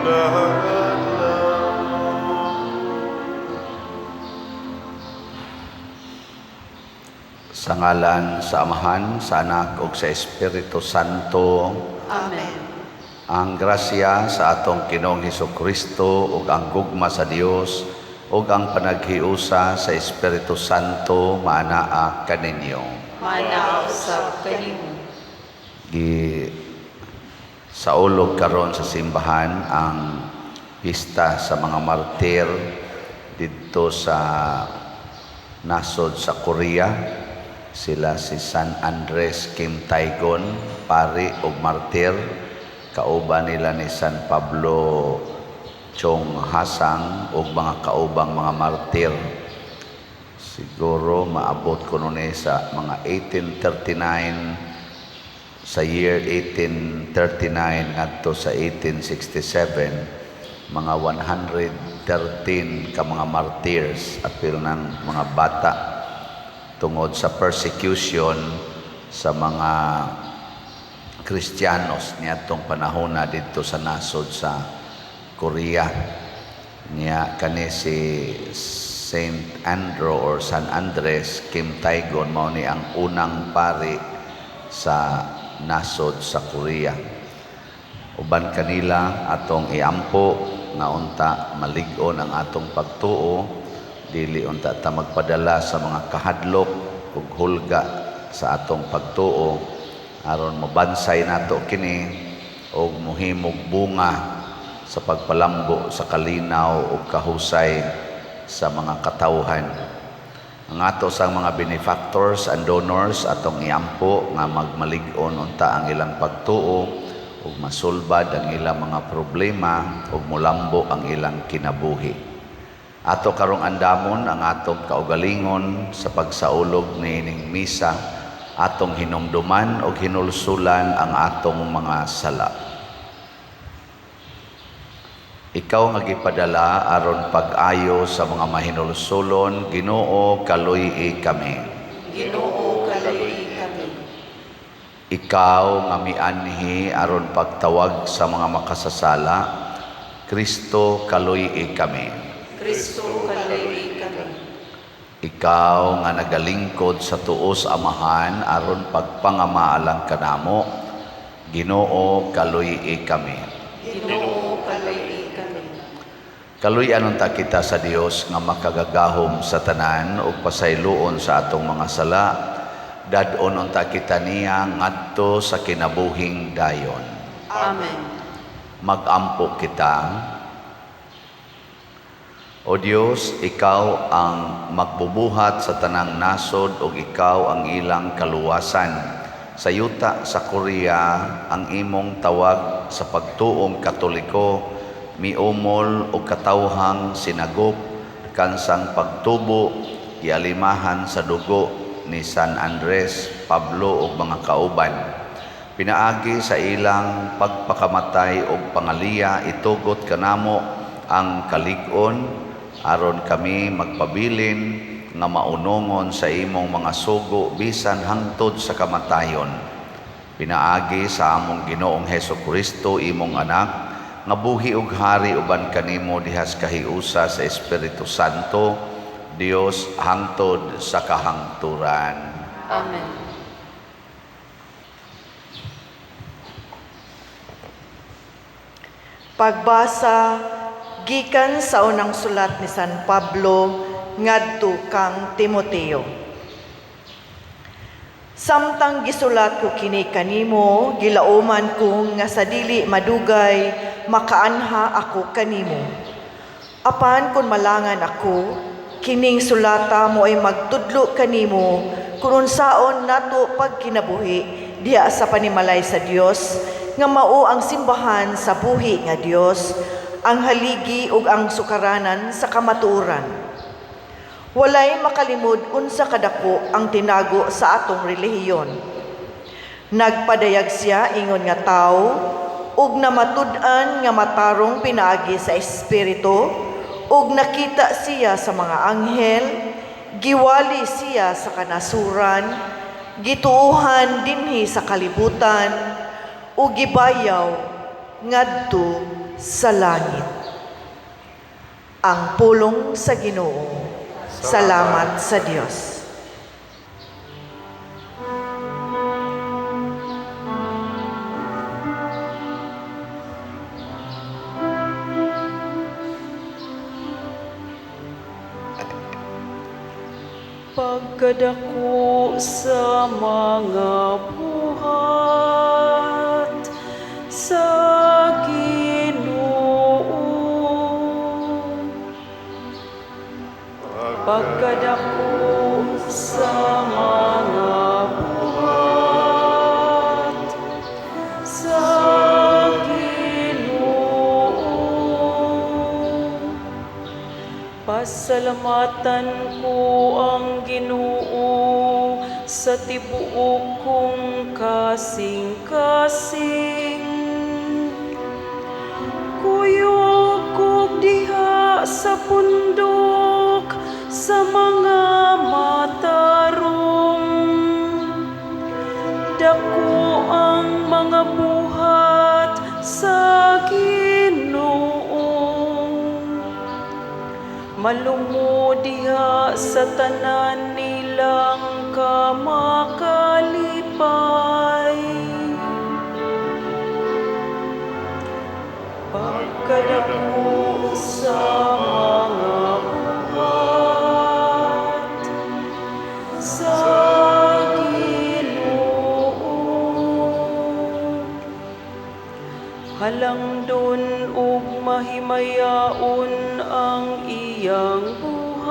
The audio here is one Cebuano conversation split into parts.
adlaw. Sa ngalan sa Amahan, sa Anak ug sa Espiritu Santo. Amen. Ang grasya sa atong Ginoong Hesus Kristo ug ang gugma sa Dios ug ang panaghiusa sa Espiritu Santo maanaa kaninyo. Maanaa usab kanimo. Gi saulog karon sa simbahan ang pista sa mga martir didto sa nasod sa Korea. Sila si San Andres Kim Taegon, pari ug martir, kauban nila ni San Pablo Chong Hasang ug mga kaubang mga martir. Siguro maabot kuno ni sa mga 1839, sa year 1839 ngadto sa 1867, mga 113 ka mga martyrs, apil ng mga bata, tungod sa persecution sa mga Kristiyanos niadtong panahona didto sa nasod sa Korea. Niya kani si Saint Andrew or San Andres Kim Taegon, mao ni ang unang pari sa nasod sa Korea. Uban kanila atong iampo nga unta malig-on ang atong pagtuo, dili unta ta magpadala sa mga kahadlok ug hulga sa atong pagtuo, aron mabansay nato kini og mohimog bunga sa pagpalambo sa kalinaw ug kahusay sa mga katawhan. Ang ato sang mga benefactors and donors atong iampo nga magmalig-on unta ang ilang pagtuo ug masulbad ang ilang mga problema ug mulambo ang ilang kinabuhi. Ato karong andamon ang atong kaugalingon sa pagsaulog niining misa, atong hinumduman ug hinulsulan ang atong mga sala. Ikaw nga gipadala aron pag-ayo sa mga mahinulsulon, Ginoo, kaluy-i kami. Ginoo, kaluy-i kami. Ikaw nga mianhi aron pagtawag sa mga makasasala, Kristo, kaluy-i kami. Kristo, kaluy-i kami. Ikaw nga nagalingkod sa tuos Amahan aron pagpangamaalang kanamo, Ginoo, kaluy-i kami. Ginoo, kaluy-i kami. Kaluy-an unta kita sa Dios nga makagagahom sa tanan ug pasayloon sa atong mga sala. Dad-on unta kita niya ngadto sa kinabuhing dayon. Amen. Magampo kita. O Dios, ikaw ang magbubuhat sa tanang nasod ug ikaw ang ilang kaluwasan. Sa yuta sa Korea, ang imong tawag sa pagtuong Katoliko miumol og katawhang sinagop kansang pagtubo gialimahan sa dugo ni San Andres, Pablo ug mga kauban. Pinaagi sa ilang pagpakamatay ug pangaliya, itugot kanamo ang kalig-on aron kami magpabilin nga maunongon sa imong mga sugo bisan hangtod sa kamatayon. Pinaagi sa among Ginoong Heso Kristo, imong anak, nga buhi ug hari uban kanimo dihas kahiusa sa Espiritu Santo, Dios hangtod sa kahangturan. Amen. Pagbasa gikan sa unang sulat ni San Pablo ngadto kang Timoteo. Samtang gisulat ko kini kanimo, gilauman ko nga sa dili madugay makaanha ako kanimo. Apan kun malangan ako, kining sulata mo ay magtudlo kanimo kun unsaon nato pagkinabuhi diha sa panimalay sa Dios, nga mao ang simbahan sa buhi nga Dios, ang haligi ug ang sukaranan sa kamatuoran. Walay makalimod unsa kadako ang tinago sa atong relihiyon. Nagpadayag siya ingon nga tawo ug namatud-an nga matarong pinaagi sa Espiritu, ug nakita siya sa mga anghel, giwali siya sa kanasuran, gituohan dinhi sa kalibutan, ug gibayaw ngadto sa langit. Ang pulong sa Ginoo. Salamat sa Dios. Pagkadako sa mga buhat sa Ginoo. Pagkadako sa mga buhat sa Ginoo. Pasalamatan ko ang Ginoo sa tibuok kong kasing-kasing. Kuyog kog diha sa pundok sa mga matarong. Dako ang mga buhat sa Ginoo. Malumo diha sa tanan nilang kamakalipay. Pagkadako sa mga buhat sa Ginoo. Halangdon ug mahimayaon ang iyang buhat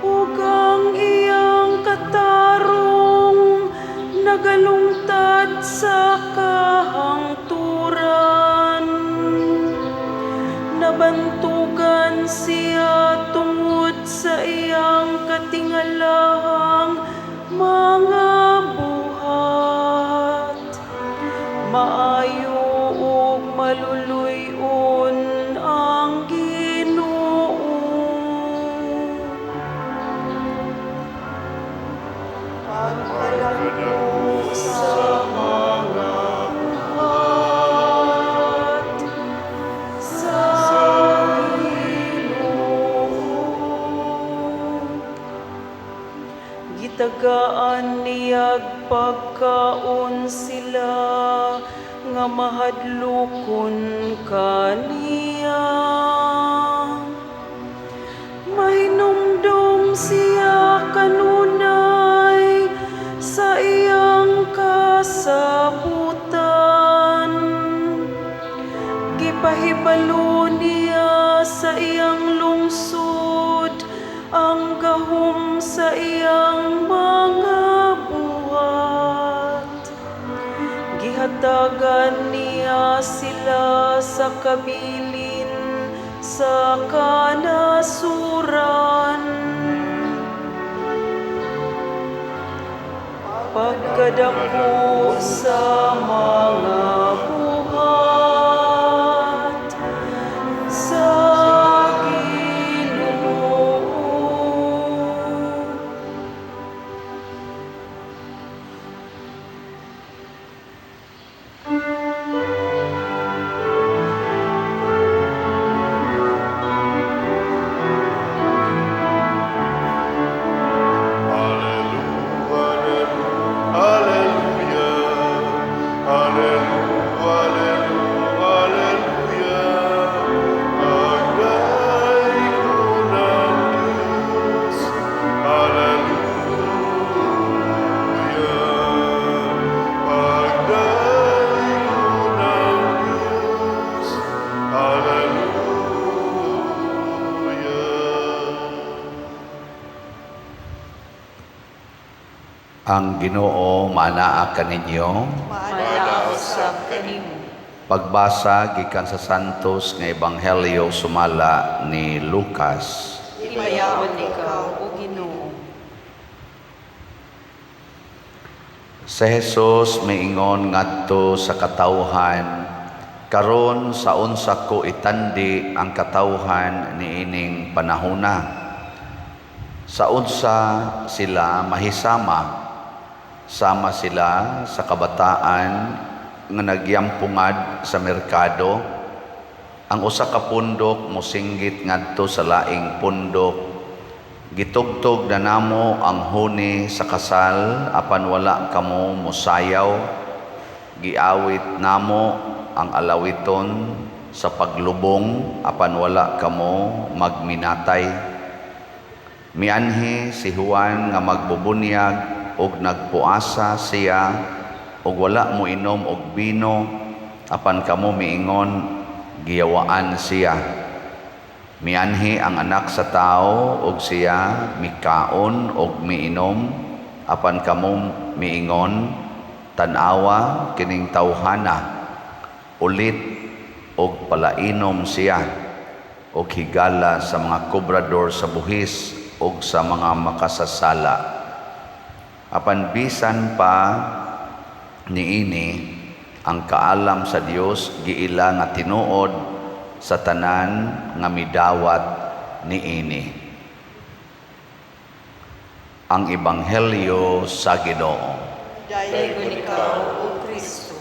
ug ang iyang katarong nagalungtad sa kahangturan. Nabantugan siya tungod sa iyang katingalahang mga buhat. Maayo ug maluluy-on ang Ginoo. Pagkadako sa mga buhat sa Ginoo. Gitagaan niyag pagkaon sila nga mahadlokon kaniya. Mahinumdom siya kanunay sa iyang kasabutan. Gipahibalo niya sa iyang lungsod ang gahom sa iyang mga buhat. Gihatagan niya sila sa kabilin sa kanasuran. Pagkadako sa mga buhat sa Ginoo. Alleluia, alleluia, alleluia, alleluia. Pagdaigong ang Diyos, alleluia. Pagdaigong ang Diyos, alleluia. Ang Ginoo maanaa kaninyo. Maanaa usab kanimo. Pagbasa gikan sa Santos nga Ebanghelyo sumala ni Lucas. Himayaon ikaw, O Ginoo. Si Jesus miingon ngadto sa katawhan, "Karon sa unsa ko itandi ang katawhan niining panahona? Sa unsa sila mahisama? Sama sila sa kabataan nga nagyampungad sa merkado. Ang usa ka pundok mosinggit ngadto sa laing pundok, "Gitugtog na namo ang huni sa kasal, apan wala kamo mosayaw. Giawit namo ang alawiton sa paglubong, apan wala kamo magminatay." Mianhi si Juan nga magbubunyag og nagpuasa siya og wala moinom og bino, apan kamo miingon, "Giyawaan siya." Mianhi ang Anak sa Tao og siya mikaon og miinom, apan kamo miingon, "Tan-awa kining tawhana, ulit og palainom siya og higala sa mga kobrador sa buhis og sa mga makasasala." Apan bisan pa niini, ang kaalam sa Dios giila nga tinuod sa tanan nga midawat niini. Ang Ebanghelyo sa Ginoo. Daygon ikaw, O Kristo.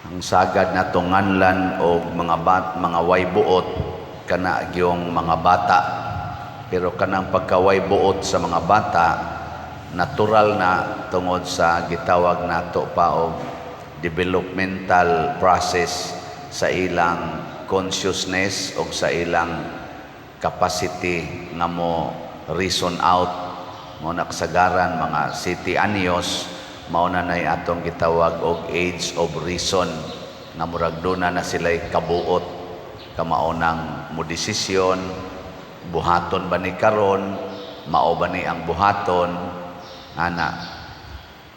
Ang sagad nato nganlan og mga mga way buot, kana gyung mga bata. Pero kanang pagkaway buot sa mga bata, natural na tungod sa gitawag nato pa og developmental process sa ilang consciousness o sa ilang capacity nga mo reason out. Mo na kasagaran mga 7 anyos, mao na nay atong gitawag og age of reason, nga murag duna na sila'y kabuot kamao nang mo desisyon, buhaton ba ni karon, mao ba ni ang buhaton ana.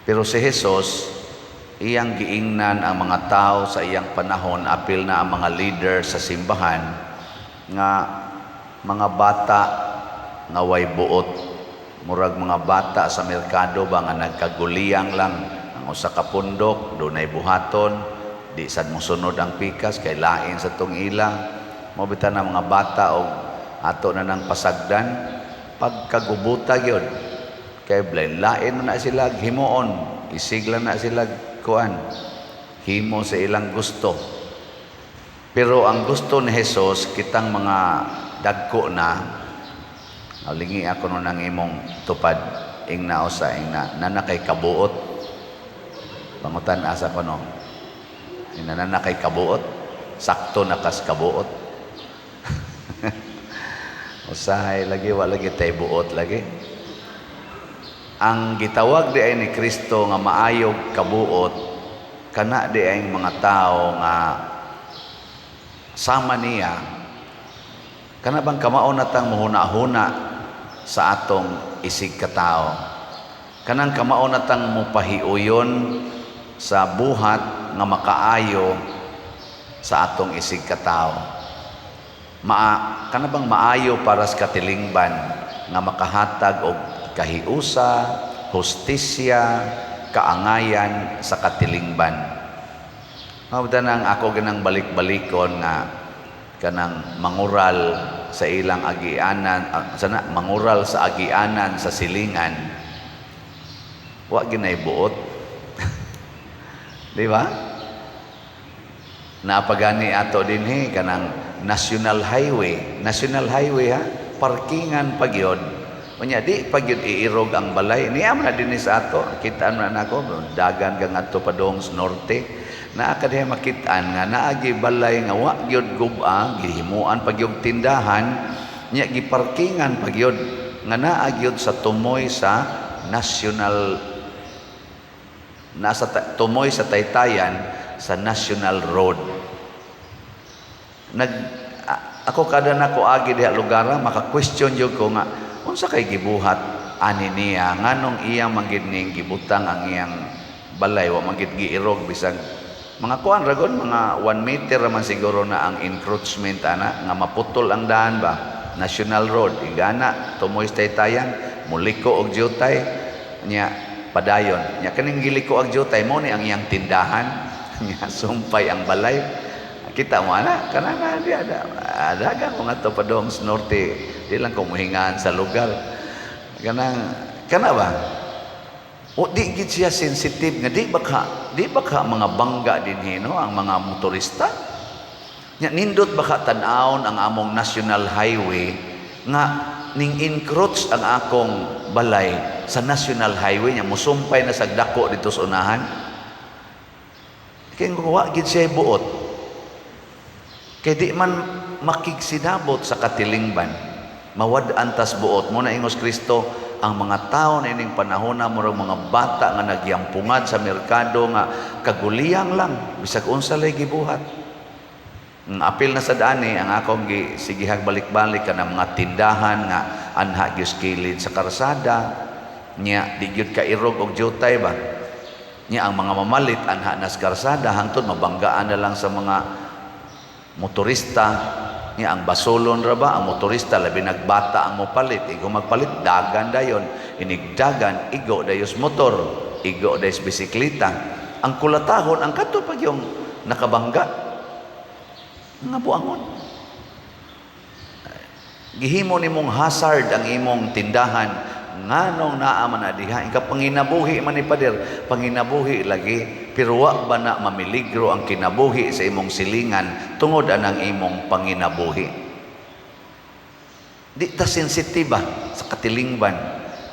Pero si Jesus, iyang giingnan ang mga tao sa iyang panahon, apil na ang mga leader sa simbahan, nga mga bata nga way buot, murag mga bata sa merkado ba nga nagkaguliyang lang. Ang usa ka pundok dunay buhaton, di sad mosunod ang pikas kay lain sa tong ila. Mao bitaw na mga bata og ato na nang pasagdan pagkagubuta gyud, kay lain lain na sila himuon, isigla na sila kuan, himo sa ilang gusto. Pero ang gusto ni Jesus, kitang mga dagko na, lingi ako nun ang imong tupad, ing na usa, ing na, nana kay kabuot. Pangutan asa ko no. Ing na nana kay kabuot, sakto na kas kabuot. Usahay lagi, wa lagi tay buot lagi. Ang gitawag di ay ni Kristo nga maayog kabuot, kana di ay mga tao nga sama niya, kana bang kamao na tang muhuna-huna sa atong isig katao, kanang kamao na tang mupahiuyon sa buhat nga makaayo sa atong isig katao. Kana bang maayo para sa katilingban nga makahatag og kahiusa, hustisya, kaangayan sa katilingban. Mao nang ako ginang balik-balikon nga kanang mangural sa ilang agianan, sana mangural sa agianan sa silingan, wa ginay buot. Di ba? Naapagani ato dinhi kanang national highway, national highway ha, parkingan pagyod. Unya di pagyod iirog ang balay. Niya man na dinhi sa ato, kitaan man nako dagan ka ngadto padung sa norte. Naa ka diha makit-an nga naagi balay nga wa gyud gub-a, gihimuan pa gyud tindahan, nya giparkingan pa gyud nga naa gyud sa tumoy sa national, nasa tumoy sa taytayan sa national road. Ako kada nako agi diha lugar, maka-question jud ko nga unsa kay gibuhat ani niya, nganong iya man gid ning gibutang ang iyang balay, wa man gid giirog, bisag mga kuan ragon, mga 1 meter raman siguro na ang encroachment ana, nga maputol ang daan ba, national road igana tumoy sa taytayan, muliko og jutay nya padayon, nya kaning giliko og jutay mo ni ang iyang tindahan. Nya sumpay ang balay. Kita mo ana kana na di ada dagan ko ngadto padung sa norte, di lang ko muhingaan sa lugar kanang kana ba. O di gid siya sensitive nga di ba ka mga bangga dinhi, no, ang mga motorista. Nya nindot ba ka tan-awon ang among national highway nga ning encroach ang akong balay sa national highway, nya musumpay na sa dako dito sa unahan? Kay wa gid siya buot. Kay di man makigsinabot sa katilingban. Mawad-an tas buot mo na. Ingos Kristo, ang mga tao na ining panahon na murag mga bata nga nagyampungad sa merkado nga kaguliyang lang bisag unsa lay gibuhat. Ang apil na sa dani ang akong gi sigihag balik-balik kanang mga tindahan nga anha gyud kilid sa karsada, nya di gyud kairog og jutay ba. Nya ang mga mamalit anha nas karsada hangtod mabanggaan na lang sa mga motorista. Nya ang basolon ra ba ang motorista, labi nagbata ang mopalit, igo magpalit, dagan dayon. Inigdagan, igo dayos motor, igo dayos bisikleta. Ang kulatahon ang kadto pag yung nakabangga nga buangon. Gihimo nimong hazard ang imong tindahan. Nganong naa man na diha? Ika panginabuhi man ni pader, panginabuhi lagi, pero wa ba na mamiligro ang kinabuhi sa imong silingan tungod anang imong panginabuhi? Di ta sensitive sa katilingban.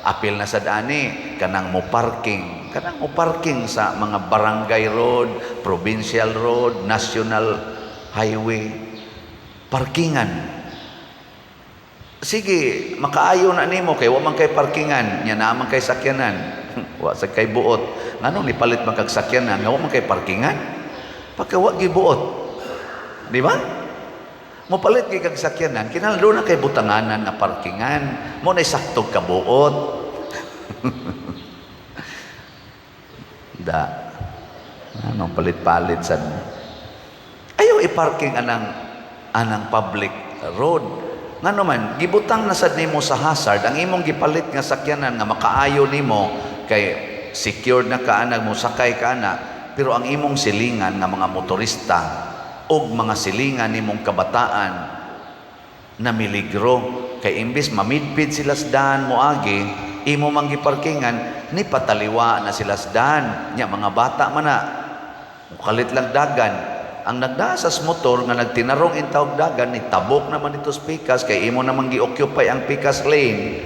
Apil na sa dani kanang mo parking sa mga barangay road, provincial road, national highway, parkingan. Sige, makaayo na nimo kay wa man kay parkingan, nya naa man kay sakyanan. Wa sa kay buot. Nganong nipalit man kag sakyanan nga wa man kay parkingan? Pagka wa gibuot. Di ba? Mopalit kay kag sakyanan, kinahanglan doon na kay butanganan nga parkingan. Mo na sakto kabuot. Da. Anong palit-palit sad mo? Ayaw i-parking anang public road. Ngano man, gibutang na sad nimo sa hazard ang imong gipalit nga sakyanan nga makaayo nimo kay secured na ka anag mo sakay ka ana, pero ang imong silingan nga mga motorista og mga silingan nimong kabataan na miligro kay imbis mamidpid sila sa daan moagi, imo mang giparkingan, ni pataliwa na sila sa daan. Nya mga bata man na mukalit lang dagan. Ang nagdasas motor nga nagtinarong intawog dagan ni tabok naman ito sa pikas kay imo namang gi-occupy ang pikas lane.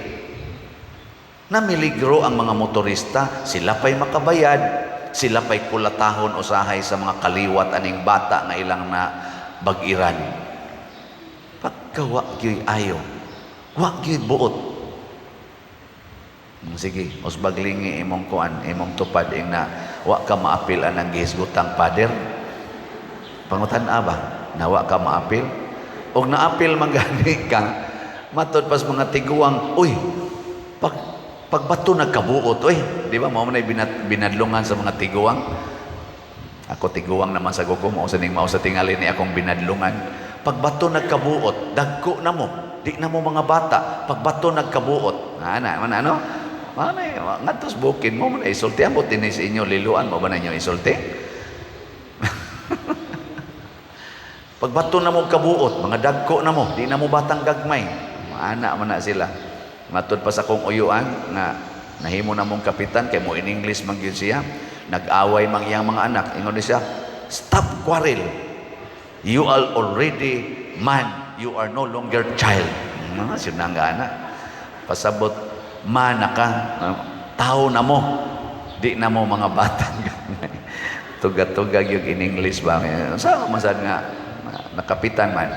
Namiligro ang mga motorista, sila pa'y makabayad, sila pa'y kulatahon usahay sa mga kaliwat aning bata nga ilang na bag-iran. Pagka wa gyuy ayo, wa gyuy buot. Sige, usbaglingi imong kuan, imong tupad ing na wa ka maapil anang gihisgutang pader. Pangutan ba na wa ka maapil? Og naapil man gani ka, matod pas mga tiguang, uy, pagbato nagkabuot, uy, di ba mao man ay binadlungan sa mga tiguang? Ako tiguang naman sa gugo, mao sa ning mao sa tingali ni akong binadlungan. Pagbato nagkabuot, dagko na mo, di na mo mga bata, pagbato nagkabuot. Ana, man ano? Mana ngadtos bukid mo man isulti ambot dinhi sa inyo liluan mo ba ninyo isulti? Pagbato na mo kabuot, mga dagko na mo, di na mo batang gagmay. Maana man na sila. Matud pa sa akong uyuan nga nahimo na mong kapitan kay mo in English man gyud siya. Nag-away mang iyang mga anak. Ingon siya, "Stop quarrel. You are already man. You are no longer child." Mga sinangga ana. Pasabot, mana ka, tao na mo. Di na mo mga batang gagmay. Tuga-tuga yung in English ba? Sa masad nga nakapitan man.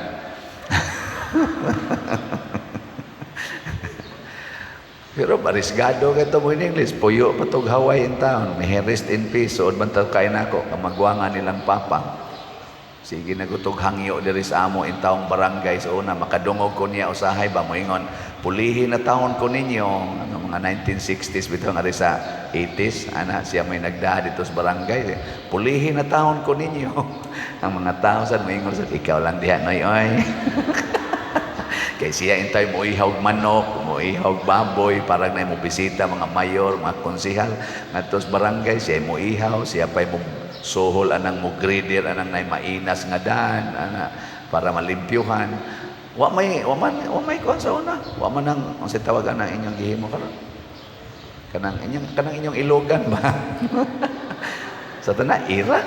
Pero barisgado ka mo in English. Puyo pa tog Hawaii in town. May rest in peace. Suod man tao kay nako. Kamagwangan nilang papa. Sige nagutog hangyo diri sa amo in taong barangay sa una. Makadungog ko niya usahay ba moingon. Pulihin na taon ko ninyo. Ano, mga 1960s bitaw nga sa 80s. Ana siya may nagdaha dito sa barangay. Pulihin na taon ko ninyo. Ang mga tao sa moingon sa ikaw lang diha noy oy. Kay siya intay mo ihawg manok, mo ihawg baboy, parang na mo bisita mga mayor, mga konsehal ngadto sa barangay, siya mo ihaw, siya pa'y mo suhol anang mo grader anang nay mainas nga daan ana para malimpyuhan. Wa may kuan sa una. Wa man ang unsay tawag ana inyong gihimo karon? Kanang inyong ilogan ba? Sa tanan ira.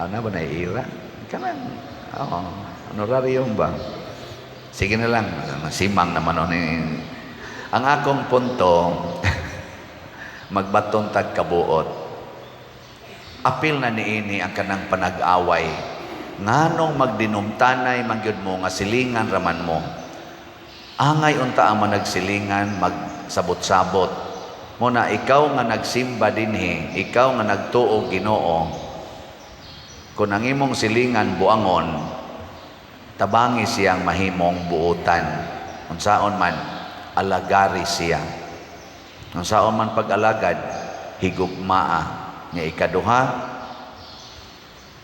Ano ba na ira? Kanang, oo, honorarium ba? Sige na lang, simang naman ni. Ang akong punto, magbaton tag kabuot. Apil na niini ang kanang panag-away. Nganong magdinumtanay man gyud mo nga silingan raman mo? Angay unta ang managsilingan, magsabot-sabot. Mo na ikaw nga nagsimba dinhi, ikaw nga nagtuo Ginoo, kung ang imong silingan buangon, tabangi siyang mahimong buotan. Unsaon man, alagari siya. Unsaon man pag-alagad, higugmaa. Nya ikaduha,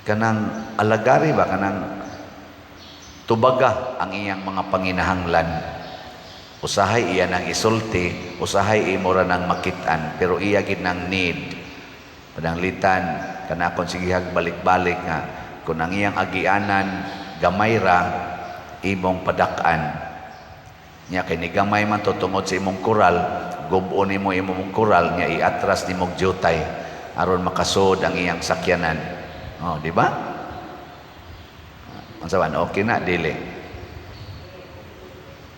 kanang alagari ba, kanang tubaga ang iyang mga panginahanglan. Usahay iya nang isulti, usahay imo ra nang makit-an, pero iya gid nang need. Pananglitan kana akon sigihag balik-balik nga kung ang iyang agianan gamay ra, imong padak-an. Nya kay ni gamay man to tungod sa imong koral, gub-on nimo imong koral, nya iatras nimo og jutay aron makasud ang iyang sakyanan. Oh, di ba? Unsa man, okay na dili?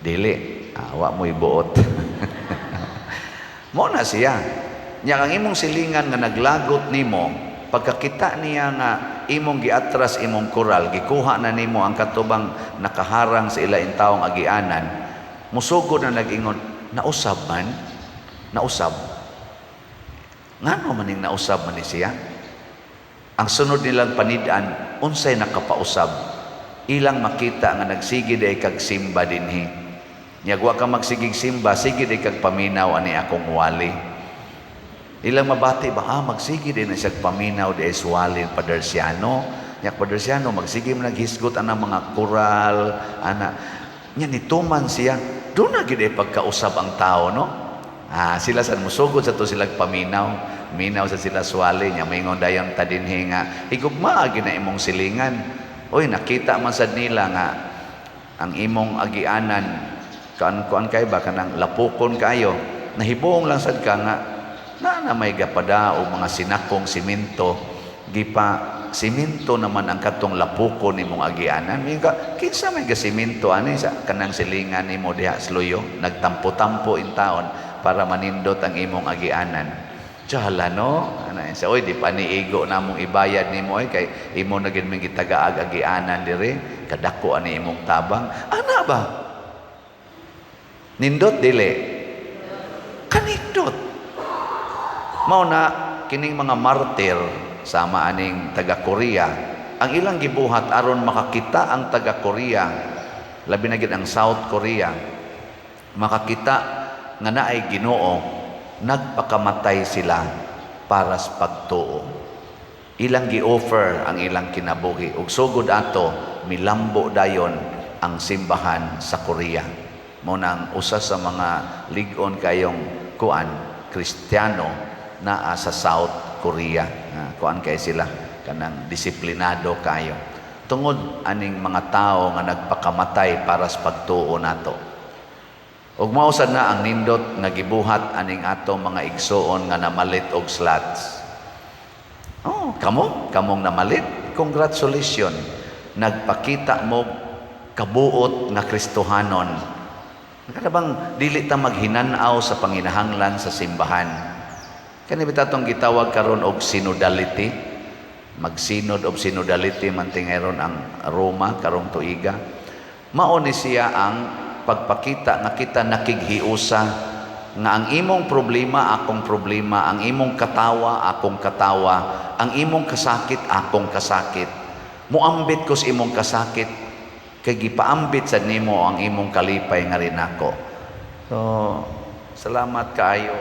Dili. Ah, wa mo ibuot. Mo na siya. Nya ang imong silingan nga naglagot nimo, pagkakita niya nga imong giatras imong koral, gikuha na nimo ang katubang nakaharang sa ila intawong agianan, musugod na nag-ingon, "Nausab man, nausab." Ngano maning nausab man ni siya? Ang sunod nilang panid-an, unsay nakapausab? Ilang makita nga nagsige day kag simba dinhi. Nya wa ka magsigig simba, sige day kag paminaw ani akong wali. Ilang mabati ba, ah, magsige din na siya paminaw di wali Padersiano. Nya Padersiano, magsige man naghisgot ana mga koral, ana. Nya nituman siya, doon na gid pagkausab ang tao, no? Ah, sila sa musugod sa to sila paminaw. Minaw sa sila swali nya maingon dayon ta dinhi nga higugmaa gid na imong silingan. Oy, nakita man sad nila nga ang imong agianan kaan kuan kay ba, kanang lapukon kayo. Nahibuong lang sad ka nga na may gapada o mga sinakong simento, gipa simento naman ang katong lapukon nimong agianan. May ka, kinsa may gasimento ani sa kanang silingan nimo diha sa luyo, nagtampo-tampo in taon para manindot ang imong agianan. Tsala no, ana siya, oy, di pa ni igo namong ibayad nimo oy, kay imo na gid ming gitagaag agianan dire, kadako ani imong tabang. Ana ba? Nindot dili? Kanindot. Mao na kining mga martir sama aning taga Korea, ang ilang gibuhat aron makakita ang taga Korea, labi na gid ang South Korea, makakita nga naay Ginoo, nagpakamatay sila para sa pagtuo. Ilang gi-offer ang ilang kinabuhi ug sugod ato milambo dayon ang simbahan sa Korea. Mo nang usa sa mga lig-on kayong kuan Kristiyano naa sa South Korea. Ah, kuan kay sila, kanang disiplinado kayo. Tungod aning mga tao nga nagpakamatay para sa pagtuo nato. Ug mao sad na ang nindot nga gibuhat aning ato mga igsuon nga namalit og slots. Oh, kamo, kamong namalit, congratulations. Nagpakita mo kabuot nga Kristohanon. Kada bang dili ta maghinanaw sa panginahanglan sa simbahan. Kani bitaw tong gitawag karon og synodality? Magsinod og synodality man tingaron ang Roma karong tuiga. Mao ni siya ang pagpakita nga kita nakighiusa nga ang imong problema akong problema, ang imong katawa akong katawa, ang imong kasakit akong kasakit. Muambit ko sa imong kasakit kay gipaambit sa nimo ang imong kalipay nga rin nako. So, salamat kaayo.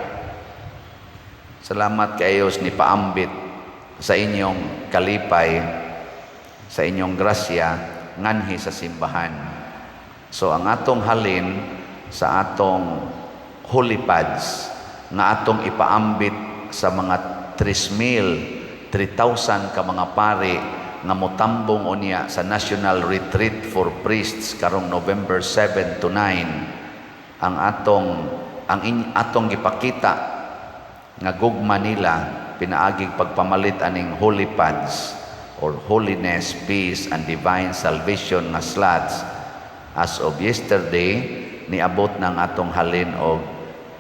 Salamat kaayo ni paambit sa inyong kalipay, sa inyong grasya nganhi sa simbahan. So ang atong halin sa atong holy pads nga atong ipaambit sa mga 3,000, 3,000 ka mga pari nga motambong unya sa National Retreat for Priests karong November 7 to 9, ang atong ang atong gipakita Nga gugma nila pinaaging pagpamalit aning holy pads or holiness, peace and divine salvation nga slots. As of yesterday, niabot ng atong halin og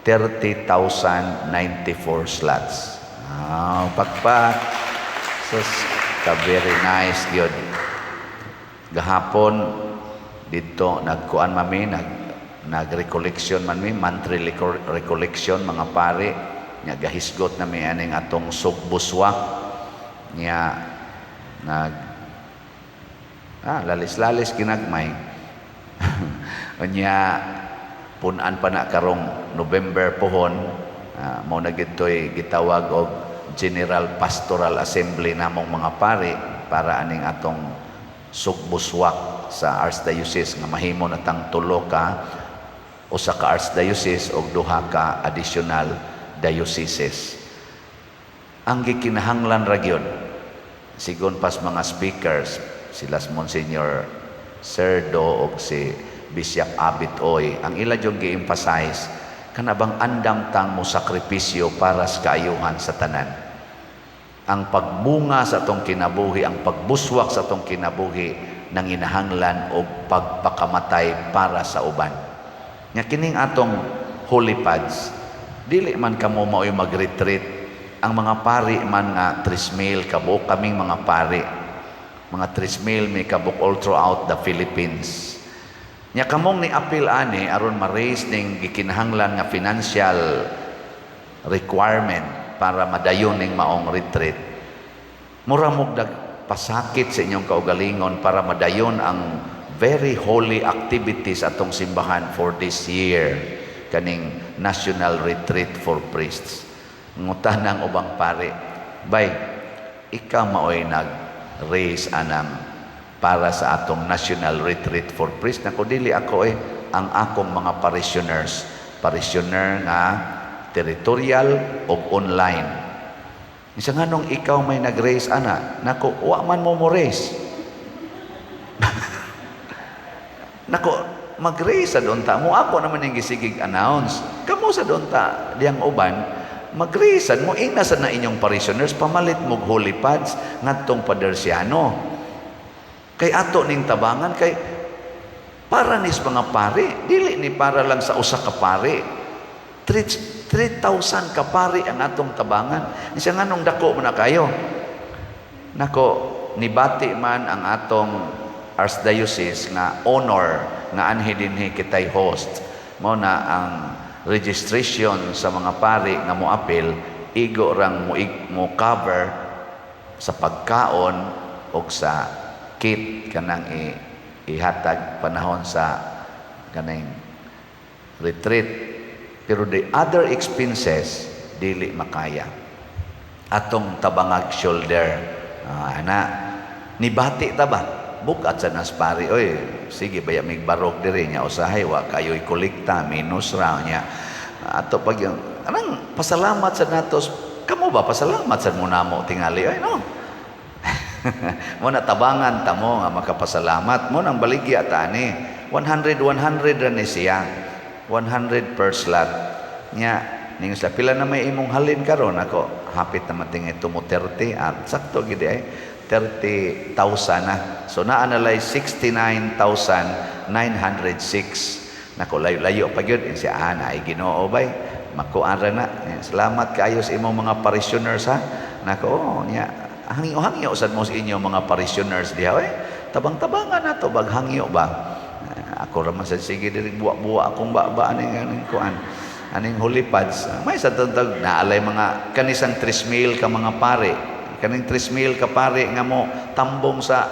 30,094 slots. Ah, pakpak. Sus, ka very nice gyud. Gahapon dito nagkuan mami, nag recollection man mi, monthly recollection mga pare nya, gahisgot na mi aning atong sugbuswak nya, nag lalis-lalis ginagmay. Unya punan pa na karong November pohon, mao na gitoy gitawag og General Pastoral Assembly namong mga pari para aning atong sugbuswak sa Archdiocese nga mahimo na tang tulo ka, usa ka archdiocese og duha ka additional dioceses. Ang gikinahanglan ra gyud, sigon pas mga speakers, sila Monsignor Serdo og si Bishop Abit Oy, ang ila yung gi-emphasize kana bang andam tang mo sakripisyo para sa kaayuhan sa tanan. Ang pagbunga sa atong kinabuhi, ang pagbuswak sa atong kinabuhi, nanginahanglan og pagpakamatay para sa uban. Nga kining atong holy pads, dili man kamo mao'y mag-retreat. Ang mga pari man nga 3,000 kabuok kaming mga pari. Mga 3,000 may kabuk all throughout the Philippines. Nya kamong ni apil ani aron ma-raise ning gikinahanglan nga financial requirement para madayon ning maong retreat. Mura mo pasakit sa inyong kaugalingon para madayon ang very holy activities atong simbahan for this year, kaning National Retreat for Priests. Ngutan ang ubang pare, "Bay, ikaw maoy nag-raise anang para sa atong National Retreat for Priests?" Nako, dili ako eh, ang akong mga parishioners, parishioner nga territorial o online. Isa nga nung ikaw may nag-raise ana? Nako, wa man mo mo raise. Nako, mag-raise sa doon ta mo. Ako naman yung gisigig announce. Kamo sa doon ta, diyang uban, mag-raise mo, ina sa na inyong parishioners, pamalit mo holy pads ngadtong Padersiano. Kay ato ning tabangan, kay para nis mga pare, dili ni para lang sa usa ka pare. 3,000 ka pare ang atong tabangan. Isa nga nung dako mo na kayo. Nako, nibati man ang atong Archdiocese nga honor nga anhi dinhi kitay host. Mo na ang registration sa mga pari nga moapil igo rang mo cover sa pagkaon o sa kit kanang ihatag panahon sa kaning retreat, pero the other expenses dili makaya, atong tabangag shoulder. Ana nibati ta ba bukat sa nas pari, "Oy, sige baya mig barog diri nya, usahay wa kayo'y kolekta, minus ra nya." Ato pag yung anang pasalamat sa natos kamo ba, pasalamat sa mo namo tingali ay no mo na tabangan tamo nga makapasalamat mo nang baligya tani 100 100 ra ni siya, 100 per slot nya. Ning sa pila na may imong halin karon? Ako, hapit naman tingi tumo 30 at sakto gid ay 30,000 na. So naa na lay 69,906. Nako, layo-layo pa gyud siya. Ah, naay Ginoo bay, makuan ra na. Eh, salamat kaayo sa imong mga parishioners ha. Nako, oh, nya hangyo-hangyo sad mo sa inyo mga parishioners diha eh. Tabang-tabangan na to bag hangyo ba. Eh, ako ra man sa sige diri buwa-buwa akong ba aning kuan aning holy pads. May sa tantag naalay mga kanisang 3,000 ka mga pare, kaning 3,000 ka pare nga mo tambong sa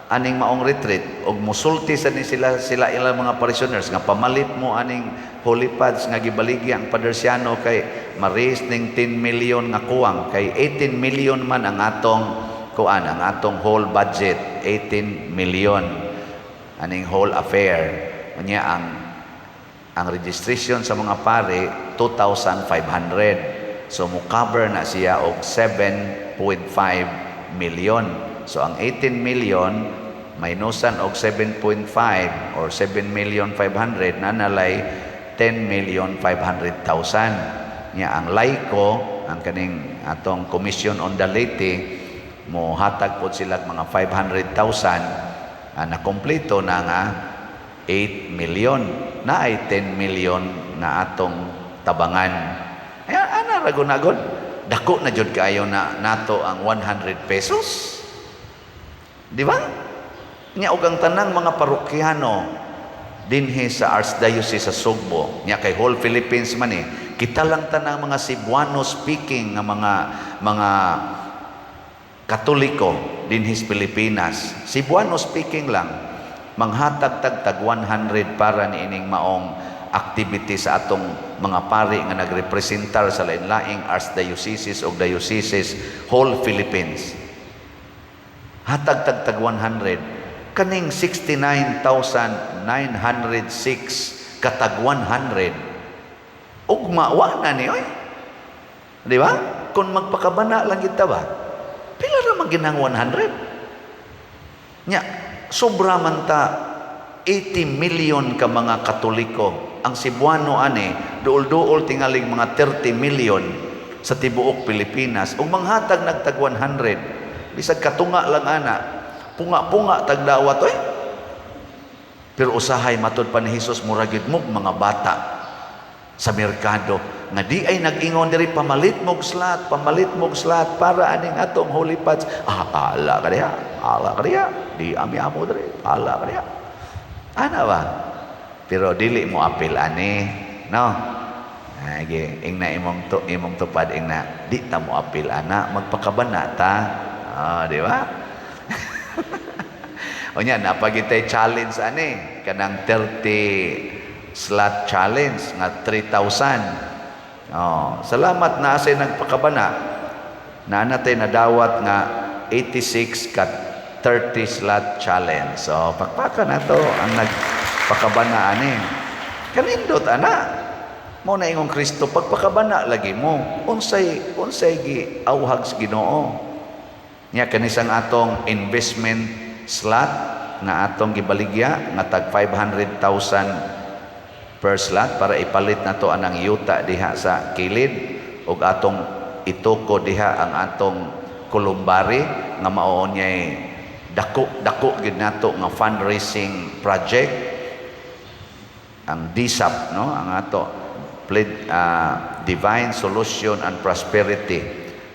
aning maong retreat og musulti sa ni sila sila ilang mga parishioners nga pamalit mo aning holy pads nga gibaligya ang Padersiano kay ma-raise ning 10 million nga kuwang, kay 18 million man ang atong kuan, ang atong whole budget, 18 million aning whole affair. Unya ang registration sa mga pare 2,500, so mo cover na siya og 7.5 million. So ang 18 million minusan og 7.5 or 7 million 500 na nalay 10 million 500,000. Nya ang laiko, ang kaning atong Commission on the Laity, mo hatag pod sila mga 500,000, na kompleto na nga 8 million na ay 10 million na atong tabangan. Ay, ana ra gunagod, dako na jud kaayo na nato ang 100 pesos, di ba? Nya og ang tanang mga parokyano dinhi sa Archdiocese sa Sugbo, nya kay whole Philippines man eh, kita lang tanang mga Cebuano speaking nga mga Katoliko dinhi sa Pilipinas, Cebuano speaking lang, manghatag tag tag 100 para niining maong activity sa atong mga pari nga nagrepresentar sa lain-laing archdioceses o dioceses, whole Philippines, hatag tag tag 100, kaning 69,906 katag 100, ugma wa na ni oy, di ba? Kung magpakabana lang kita ba, pila ra man ginang 100 nya? Sobra man ta 80 million ka mga Katoliko. Ang Cebuano ani duol-duol tingaling mga 30 million sa tibuok Pilipinas. Ug manghatag nagtag 100, bisag katunga lang ana, punga-punga tagdawat oy. Pero usahay matud pa ni Hesus, mura gyud mo mga bata sa merkado nga di ay nag-ingon diri, "Pamalit mog slot, pamalit mog slot para aning atong Holy Pads." "Ah, ala ka diha, ala ka diha, di ami amo diri, ala ka diha." Ana ba? Pero dili mo apil ani, no? Age, ingna imong tupad, ingna, "Di ta mo apil ana, magpakabana ta." Ah, di ba? Unya napagitay challenge ani, kanang 30 slot challenge nga 3,000. Oh, salamat na say nagpakabana. Na natay nadawat nga 86 ka 30 slot challenge. So, pakpaka na to ang nagpakabana ani. Kanindot ana. Mo na ingong Kristo, pagpakabana lagi mo. Unsay gi awhag sa Ginoo. Nya kanisang atong investment slot nga atong gibaligya nga tag 500,000 per slot para ipalit nato anang yuta diha sa kilid ug atong ituko diha ang atong columbary nga mao niya dako dako gid nato nga fundraising project, ang DSAP, no? Ang ato pled, Divine Solution and Prosperity.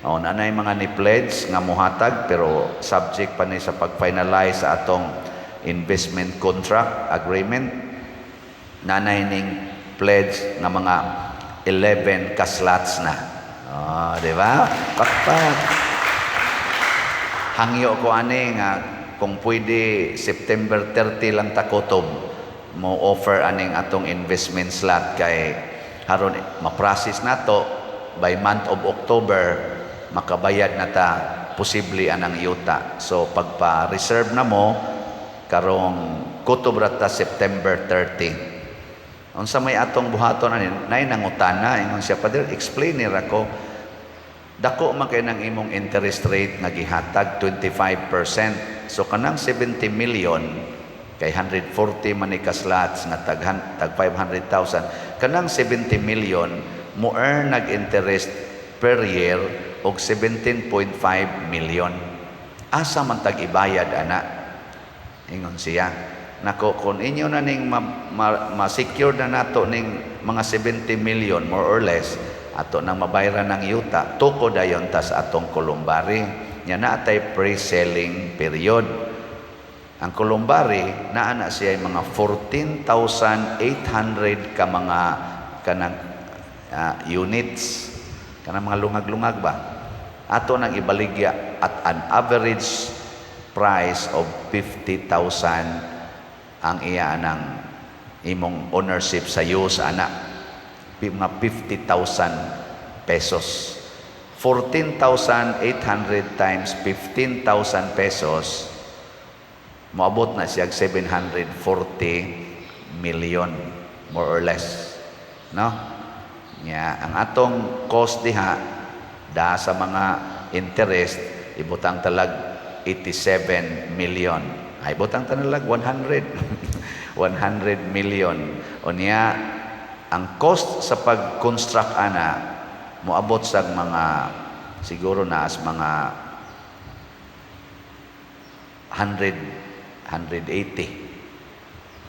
Oh, nanay mga ni pledge nga muhatag, pero subject pa ni sa pag-finalize sa atong investment contract agreement. Nanay ning pledge nga mga 11 ka slots na. Oh, di ba? Pakpak. Hangyo ko ani nga kung pwede September 30 lang takutob mo offer aning atong investment slot, kay haron ma-process nato by month of October, makabayad na ta posible anang yuta. So pagpa-reserve na mo karong kutob ra ta September 30. Unsa may atong buhaton ani, nay nangutana, ingon siya, "Father, explain ni ra ko, dako man kay nang imong interest rate nga gihatag, 25%. So kanang 70 million, kay 140 man ni ka slots nga tag 500,000, kanang 70 million mo earn nag interest per year og 17.5 million. Asa man tag ibayad ana?" ingon siya. Nako, kung inyo na ning ma-secure na nato ning mga 70 million more or less, ato nang mabayran ng yuta, tuko dayon ta sa atong columbary. Nya na atay pre-selling period. Ang columbary naa na siya mga 14,800 ka mga kanang units, kanang mga lungag-lungag ba. Ato nang ibaligya at an average price of 50,000 ang iya ng imong ownership sa use ana, mga 50,000 pesos. 14,800 times 15,000 pesos, moabot na siya 740 million more or less, no? Nya ang atong cost diha da sa mga interest, ibutang talag 87 million, ay butang talag 100 100 million. Unya ang cost sa pag-construct ana Moabot sa mga siguro na as mga 100, 180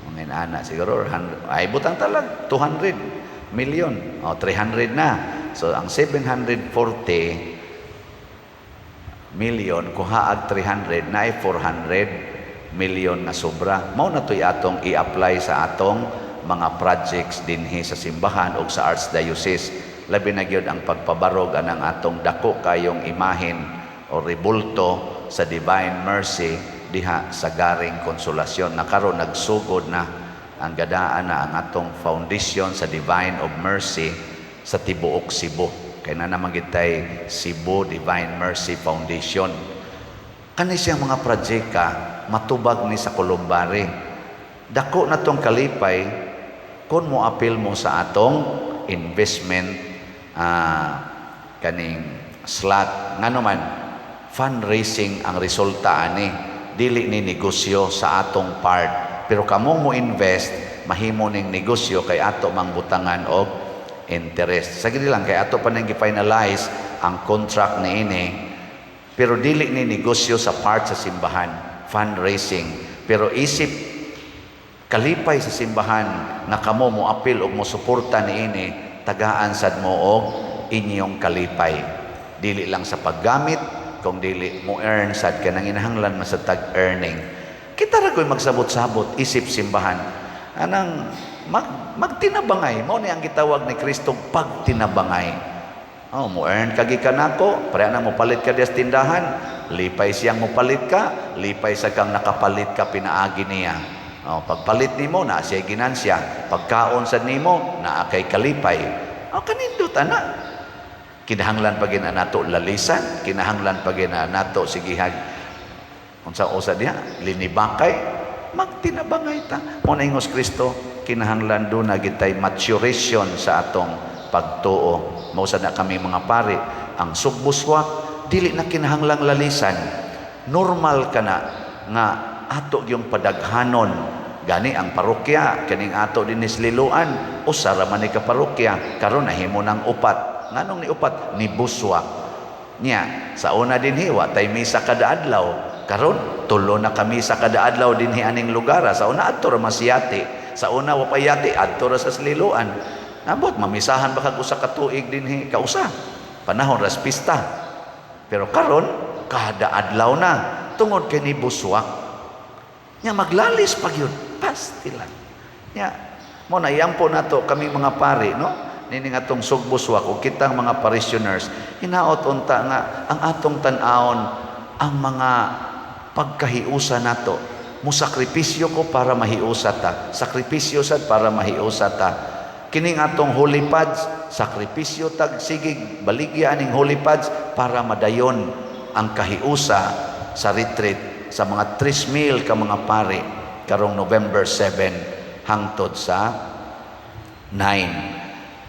mga inana siguro, or 100, ay butang talag 200 million o 300 na. So ang 740 million kuhaag 300 na ay 400 million na sobra. Mao na to'y atong i-apply sa atong mga projects dinhi sa simbahan o sa archdiocese, labi na gyud ang pagpabarog anang atong dako kayong imahen o rebulto sa Divine Mercy diha sa Garing Konsolasyon na karon nagsugod na ang gadaan na ang atong foundation sa Divine of Mercy sa tibuok Cebu, kay na naman gitay Cebu Divine Mercy Foundation. Kani siyang mga projecta matubag ni sa columbary. Dako na tong kalipay kung mo apil mo sa atong investment kaning slot. Ngano man, fundraising ang resulta ani, dili ni negosyo sa atong part, pero kamong mo invest, mahimo ning negosyo kay ato mang butangan og interest. Sa gini lang kay ato pa nang gi-finalize ang contract niini, pero dili ni negosyo sa part sa simbahan, fundraising. Pero isip kalipay sa simbahan nga kamo mo apil og mo suporta niini, tagaan sad mo og inyong kalipay, dili lang sa paggamit kung dili mo earn sad ka nang inahanglan man sa tag earning. Kita ra ko'y magsabot-sabot isip simbahan anang magtinabangay. Mao ni ang gitawag ni Kristo, pagtinabangay. Oh, mo earn ka gikan nako, pareha na mo palit ka diya sa tindahan, lipay siyang mo palit ka, lipay sa kang nakapalit ka pinaagi niya. Oh, pagpalit nimo na siya ginansya, pagkaon sad nimo naa kay kalipay. Oh, kanindot ana. Kinahanglan pa gina nato lalisan, kinahanglan pa gina nato sigihag unsa usa diha, linibakay, magtinabangay ta. Mo na ingos Kristo, kinahanglan do na gitay maturation sa atong pagtuo. Mao sad na kami mga pari, ang sugbuswak dili na kinahanglang lalisan. Normal ka na nga ato yung padaghanon. Gani ang parokya kining ato dinhi sa Liloan, usa ra man ni ka parokya, karon nahimo nang upat. Nganong ni upat? Ni buswak. Nya, sa una dinhi wa tay misa kada adlaw. Karon tulo na kami sa kada adlaw dinhi aning lugar. Sa una adto ra masiyati. Sa una wa pa yati adto ra sa Liloan. Nabot mamisahan ba kag usa ka tuig dinhi kausa. Panahon ras pista. Pero karon kada adlaw na tungod kay ni buswak. Nya maglalis pag yun, pasti lang. Nya mo na iampo nato kami mga pari, no? Nining atong sugbuswak o kitang mga parishioners, hinaot unta nga ang atong tan-awon ang mga pagkahiusa nato. Musakripisyo ko para mahiusa ta. Sakripisyo sad para mahiusa ta. Kining atong holy pads, sakripisyo tag sigig baligya aning holy pads para madayon ang kahiusa sa retreat sa mga 3,000 ka mga pari karong November 7 hangtod sa 9.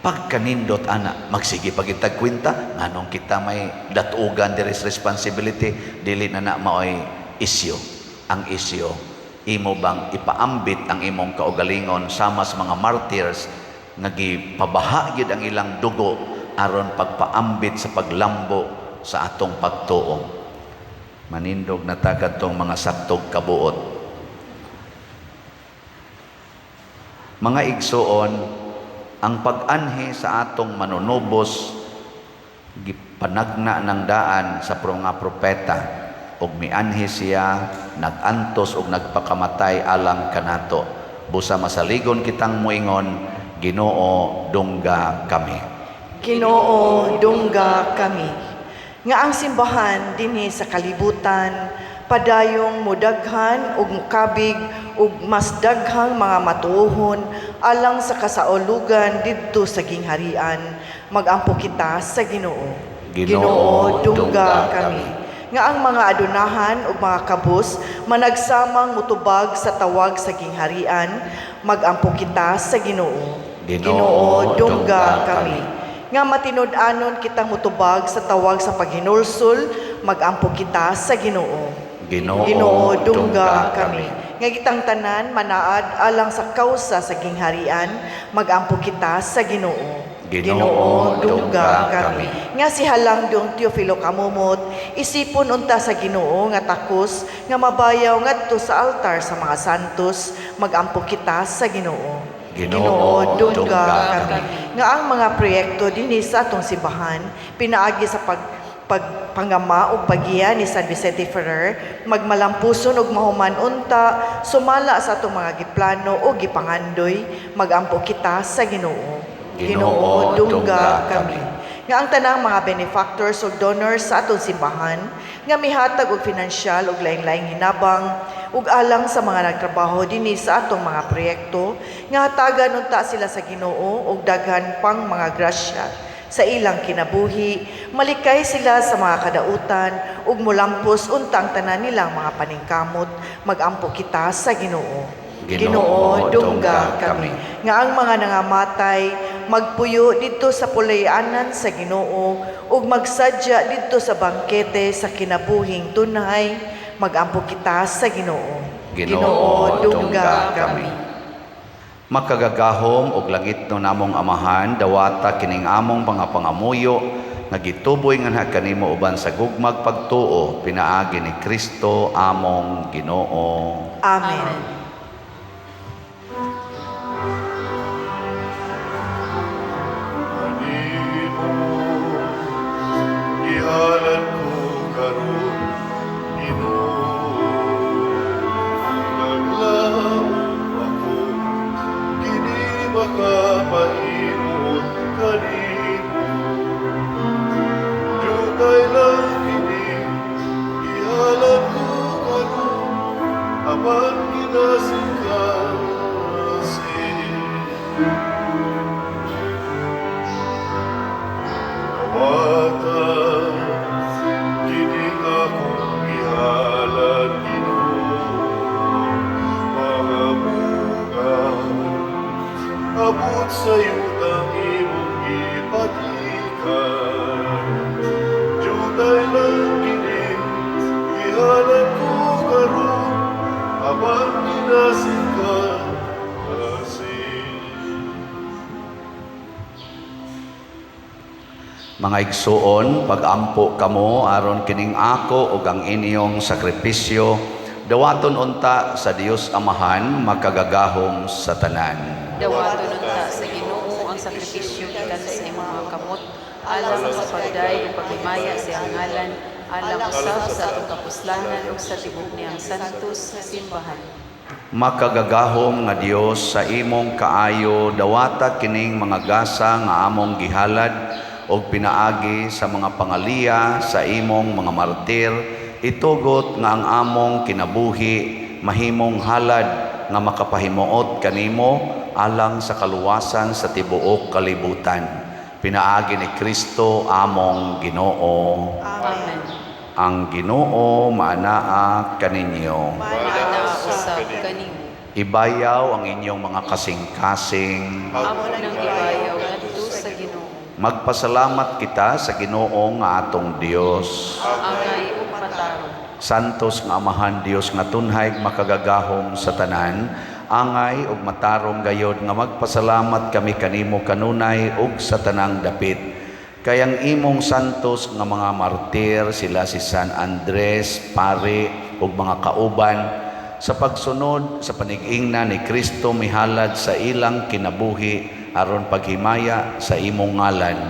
Pagkanindot ana, magsige pagitag kwenta nganong kita may datugan diri sa responsibility, dili na na maoy isyu. Ang isyu, imo bang ipaambit ang imong kaugalingon sama sa mga martyrs nga gipabaha gyud ang ilang dugo aron pagpaambit sa paglambo sa atong pagtuo? Manindog na ta kadtong mga saktog kabuot. Mga igsuon, ang pag-anhi sa atong manunubos gipanagna ng daan sa mga propeta, ug mianhi siya, nag-antos ug nagpakamatay alang kanato. Busa masaligon kitang moingon, "Ginoo, dungga kami." Ginoo, dungga kami. Nga ang simbahan dinhi sa kalibutan padayong mudaghan ug mukabig ug mas daghang mga matuohon alang sa kasaulugan didto sa gingharian. Magampo kita sa Ginoo. Ginoo, dungga kami. Nga ang mga adunahan ug mga kabus managsamang mutubag sa tawag sa gingharian. Magampo kita sa Ginoo. Ginoo, dungga kami. Nga matinud-anon kitang mutubag sa tawag sa paghinulsol, magampo kita sa Ginoo. Ginoo, Ginoo, dungga dungga kami. kami. Nga kitang tanan manaad alang sa kausa sa gingharian, magampo kita sa Ginoo. Ginoo, dungga kami. Nga si Halangdong Teofilo Camomot, isipon unta sa Ginoo nga takos nga mabayaw ngadto sa altar sa mga santos, magampo kita sa Ginoo. Ginoo, dungga kami. Nga ang mga proyekto dinhi sa atong simbahan pinaagi sa pagpangama ug paggiya ni San Vicente Ferrer magmalampuson ug mahuman unta sumala sa atong mga giplano o gipangandoy, magampo kita sa Ginoo. Ginoo, dungga kami. Nga ang tanang mga benefactors ug donors sa atong simbahan nga mihatag og finansyal ug lain-laing hinabang ug alang sa mga nagtrabaho dinhi sa atong mga proyekto, nga hatagan unta sila sa Ginoo og daghan pang mga grasya sa ilang kinabuhi, malikay sila sa mga kadautan ug molampos unta ang tanan nilang mga paningkamot, magampo kita sa Ginoo. Ginoo, dungga kami. Nga ang mga nangamatay magpuyo didto sa pulayanan sa Ginoo ug magsadya didto sa bangkete sa kinabuhing tunhay, magampo kita sa Ginoo. Ginoo, dungga kami. Makagagahom og langitno namong Amahan, dawata kining among mga pangamuyo nga gituboy nganha kanimo uban sa gugmag pagtuo pinaagi ni Kristo among Ginoo. Amen. Kanimo gihalad ko karon, Ginoo. Naglaom ako, kini makapahimuot kanimo. Diyutay lang kini, gihalad ko karon, apan kinasingkasing. Dawata kini akong gihalad, Ginoo, mga bunga abot sa yutang imong gipatlikan. Diyutay lang kini, gihalad ko karon, apan kinasingkasing. Mga igsuon, pagampo kamo aron kining ako ug ang inyong sakripisyo dawaton unta sa Dios Amahan makagagahom sa tanan. Dawaton unta sa Ginoo ang sakripisyo gikan sa imong mga kamot alang sa pagdayeg ug paghimaya sa iyang ngalan, alang usab sa atong kapuslanan ug sa tibuok niyang santos nga simbahan. Makagagahom nga Dios, sa imong kaayo dawata kining mga gasa nga among gihalad og pinaagi sa mga pangaliya sa imong mga martir, itugot nga ang among kinabuhi mahimong halad nga makapahimuot kanimo alang sa kaluwasan sa tibuok kalibutan pinaagi ni Kristo among Ginoo. Amen. Ang Ginoo maanaa kaninyo. Maanaa usab kanimo. Ibayaw ang inyong mga kasing-kasing. Amo nang gibayaw ngadto sa Ginoo. Magpasalamat kita sa Ginoo nga atong Dios. Angay ug matarong. Santos nga Amahan Dios nga tunhay makagagahom sa tanan, angay ug matarong gayod nga magpasalamat kami kanimo kanunay ug sa tanang dapit. Kay ang imong santos nga mga martir, sila si San Andres, pare ug mga kauban, sa pagsunod sa panig-ingna ni Kristo mihalad sa ilang kinabuhi aron paghimaya sa imong ngalan.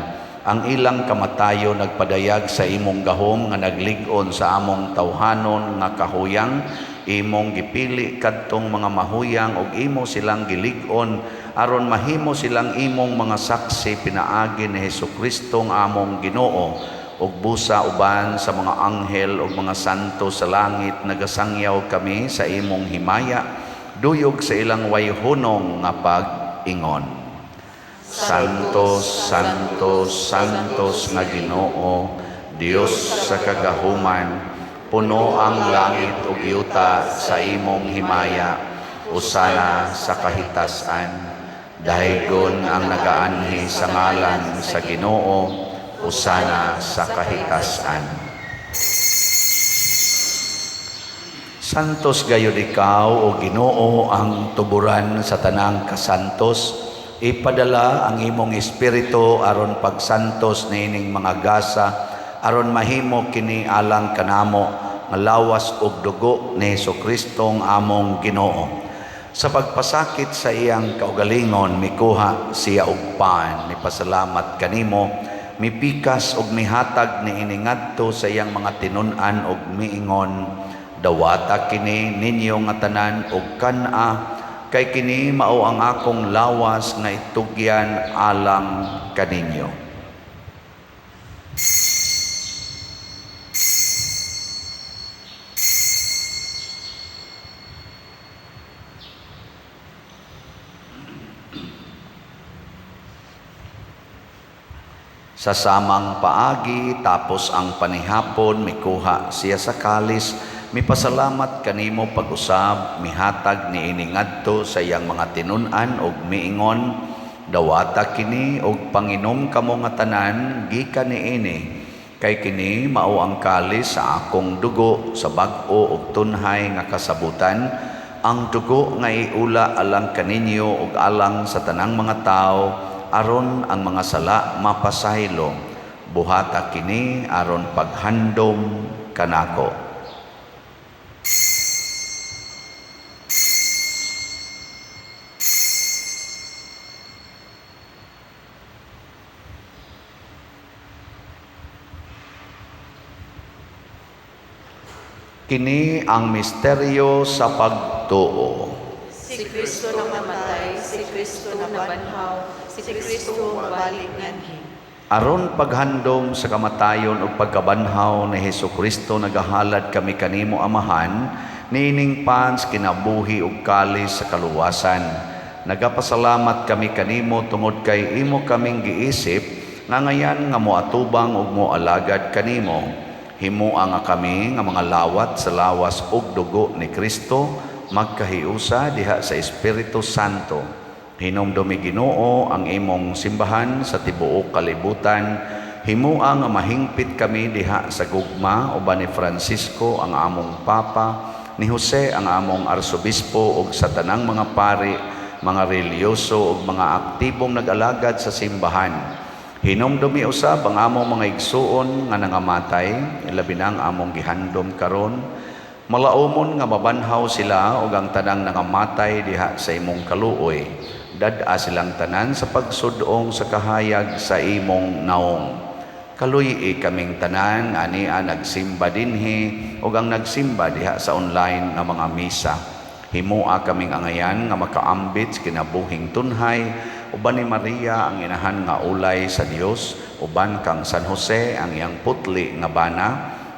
Ang ilang kamatayo nagpadayag sa imong gahom nga naglig-on sa among tawhanon nga kahuyang. Imong gipili kadtong mga mahuyang ug imo silang gilig-on aron mahimo silang imong mga saksi pinaagi ni Hesukristo nga among Ginoo. Ug busa uban sa mga anghel ug mga santo sa langit nagasangyaw kami sa imong himaya duyog sa ilang wayhunong nga pag-ingon. Santos, Santos, Santos nga Ginoo, Dios sa kagahuman, puno ang langit ug yuta sa imong himaya, usana sa kahitasan. Daygon ang nagaanhi sa ngalan sa Ginoo, usana sa kahitasan. Santos gayud ikaw, o Ginoo, ang tuburan sa tanang kasantos. Ipadala ang imong espiritu aron pagsantos niining mga gasa, aron mahimo kini alang kanamo nga lawas ug dugo ni Hesukristo ang among Ginoo. Sa pagpasakit sa iyang kaugalingon, mikuha siya og pan, mipasalamat kanimo, mipikas og mihatag niini ngadto sa iyang mga tinun-an og miingon, "Dawata kini ninyo nga tanan og kan-a, kay kini mao ang akong lawas nga itugyan alang kaninyo." Sa samang paagi, tapos ang panihapon, mikuha siya sa kalis, mipasalamat kanimo pag-usab, mihatag niini ngadto sa iyang mga tinun-an og miingon, "Dawata kini og panginom kamo nga tanan gikan niini, kay kini mao ang kalis sa akong dugo sa bag-o ug tunhay nga kasabutan, ang dugo nga iula alang kaninyo ug alang sa tanang mga tawo aron ang mga sala mapasaylo. Buhata kini aron paghandom kanako." Kini ang misteryo sa pagtuo. Si Kristo namatay, si Kristo nabanhaw, si Kristo mobalik nganhi. Aron paghandom sa kamatayon ug pagkabanhaw ni Hesukristo, nagahalad kami kanimo, Amahan, niining pans kinabuhi ug kalis sa kaluwasan. Nagapasalamat kami kanimo tungod kay imo kaming giisip nga ngayan nga moatubang ug moalagad kanimo. Himoa nga kami nga mga lawat sa lawas ug dugo ni Kristo magkahiusa diha sa Espiritu Santo. Hinumdumi, Ginoo, ang imong simbahan sa tibuok kalibutan. Himoa nga mahingpit kami diha sa gugma uban ni Francisco ang among Papa, ni Jose ang among Arsobispo ug sa tanang mga pari, mga relihiyoso ug mga aktibong nag-alagad sa simbahan. Hinumdumi usab ang among mga igsuon nga nangamatay, ilabi na ang among gihandom karon. Malaumon nga mabanhaw sila ug ang tanang nangamatay diha sa imong kaluoy. Dad-a silang tanan sa pagsudong sa kahayag sa imong naong. Kaluy-i kaming tanan nga ania nagsimba dinhi ug ang nagsimba diha sa online nga mga misa. Himoa kaming angayan nga makaambit sa kinabuhing tunhay uban ni Maria ang inahan nga ulay sa Dios, uban kang San Jose ang iyang putli nga bana,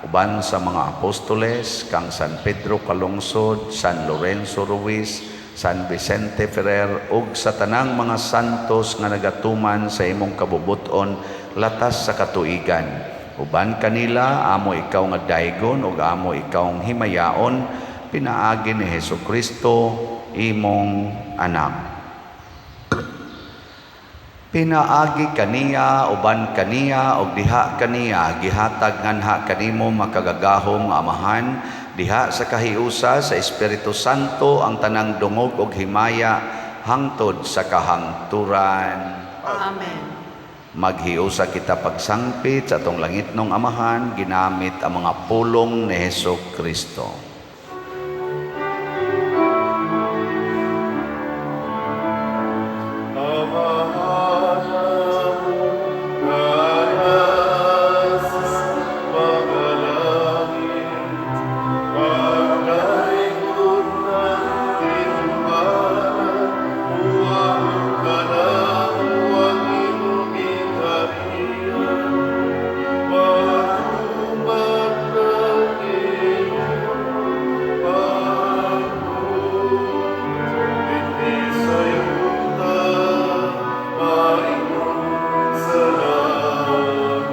uban sa mga apostoles kang San Pedro Calungsod, San Lorenzo Ruiz, San Vicente Ferrer ug sa tanang mga santos nga nagatuman sa imong kabubut-on latas sa katuigan. Uban kanila amo ikaw nga daygon ug amo ikaw himayaon pinaagi ni Hesukristo imong anak. Pinaagi kaniya, uban kaniya, ug diha kaniya, gihatag nganha kanimo, makagagahom nga Amahan, diha sa kahiusa sa Espiritu Santo ang tanang dungog ug himaya hangtod sa kahangturan. Amen. Maghiusa kita pagsangpit sa atong langitnong Amahan ginamit ang mga pulong ni Hesukristo. Amahan nga nasa mga langit, pagdaygon ang imong ngalan, muabot kanamo ang imong gingharian. Matuman ang imong pagbuot dinhi sa yuta, maingon sa langit.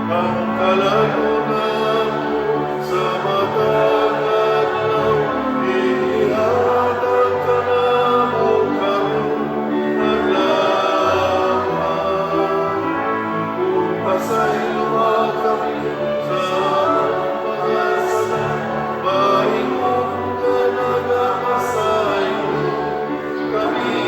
Ang kalan-on namo sa matag adlaw, ihatag kanamo karon adlaw. Ug pasayloa kami sa among mga sala, maingon nga nagapasaylo kami.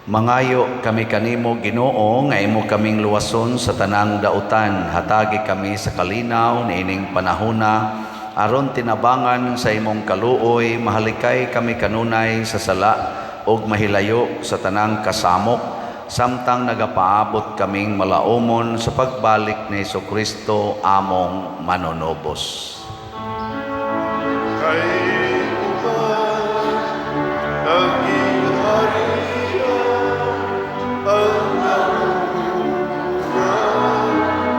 Mangayo kami kanimo, Ginoo, nga imo kaming luwason sa tanang dautan. Hatagi kami sa kalinaw niining panahona aron tinabangan sa imong kaluoy mahalikay kami kanunay sa sala ug mahilayo sa tanang kasamok samtang nagapaabot kaming malaumon sa pagbalik ni Kristo among manunubos. Kay uban ang gingharian, ang gahom,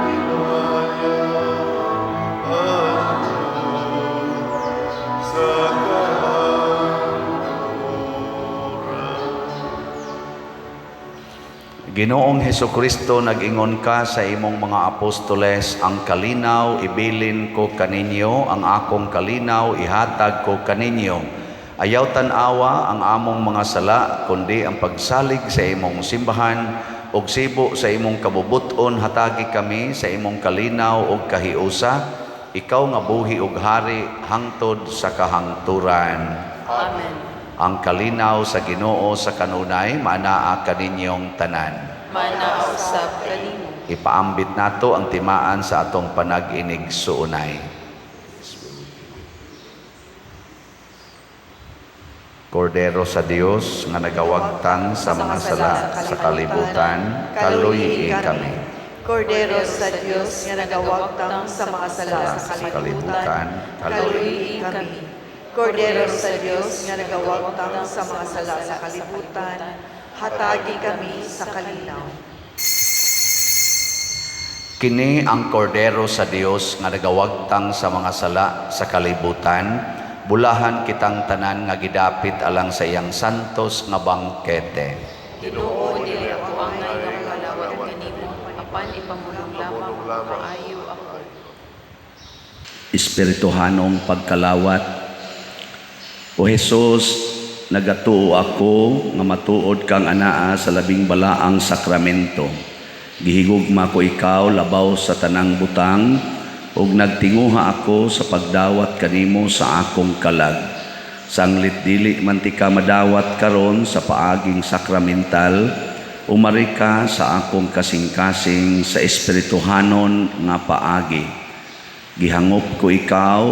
himaya, hangtod sa kahangturan. Ginoong Hesukristo, nag-ingon ka sa imong mga apostoles, "Ang kalinaw ibilin ko kaninyo, ang akong kalinaw ihatag ko kaninyo." Ayaw tan-awa ang among mga sala, kundi ang pagsalig sa imong simbahan, ug sibo sa imong kabubuton hatagi kami sa imong kalinaw ug kahiusa, ikaw nga buhi ug hari hangtod sa kahangturan. Amen. Ang kalinaw sa Ginoo sa kanunay maanaa kaninyong tanan. Maanaa usab kanimo. Ipaambit nato ang timaan sa atong panag-inigsuonay. Kordero sa Dios nga nagawagtang sa mga sala sa kalibutan, kaluyi kami. Kordero sa Dios nga nagawagtang sa mga sala sa kalibutan, kaluyi kami. Kordero sa Dios nga nagawagtang sa mga sala sa kalibutan, hatagi kami sa kalinaw. Kini ang Kordero sa Dios nga nagawagtang sa mga sala sa kalibutan, bulahan kitang tanan nga gidapit alang sa iyang santos nga bangkete. Ginoo, dili ako angay nga makalawat kanimo, apan ipamulong lamang maayo ako. Espirituhanong pagkalawat. O Jesus, nagatuo ako nga matuod kang anaa sa labing balaang sakramento. Gihigugma ko ikaw labaw sa tanang butang ug nagtinguha ako sa pagdawat kanimo sa akong kalag. Sanglit dili man tika madawat karon sa paaging sakramental, umari ka sa akong kasing-kasing sa espirituhanon nga paagi. Gihangop ko ikaw